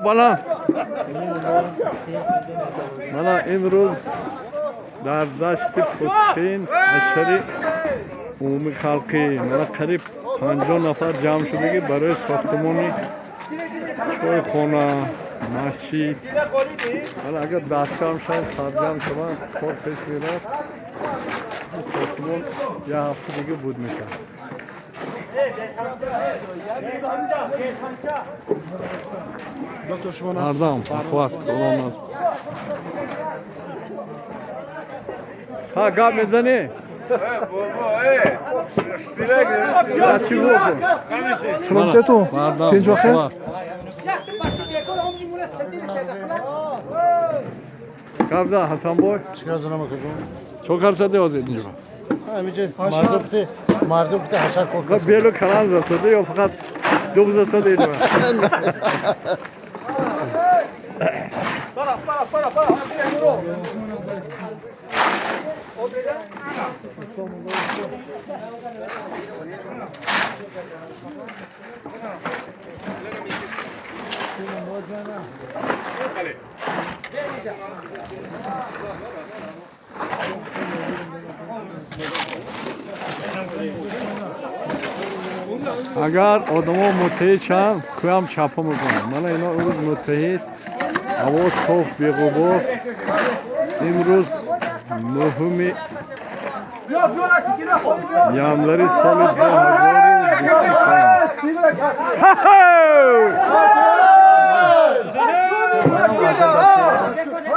Баланд. Мана имрӯз дар дашти Путхин ҳашари умумии халқӣ мана қариб 50 нафар ҷамъ шудагӣ барои сохтмони чойхона, масҷид. Мана агар дастҷамъ шаванд, сарҷамъ шаванд, кор пеш меравад. Ин сохтмон як ҳафта дига буд мешавад. Доктор, шумо Мардам, қувват, Худо насб. Ҳа, гап мезанӣ? Я чӣ гуфтам? Саломатету. Мардам, Тинҷ вахе? қувват. Гап за, Ҳасанбой. Чикар занам акаҷон? Чо карсади ҳозир инҷо? Ҳамиҷа мардум ки, мардум ки ҳашар кор Га белу калан засади ё фақат дуб засади ино? Агар одамо муттаҳид шаванд, кӯям чапа мекунанд. Мана ино имрӯз муттаҳид, ҳаво соф, беғубор. Имрӯз 9 январи соли 2025.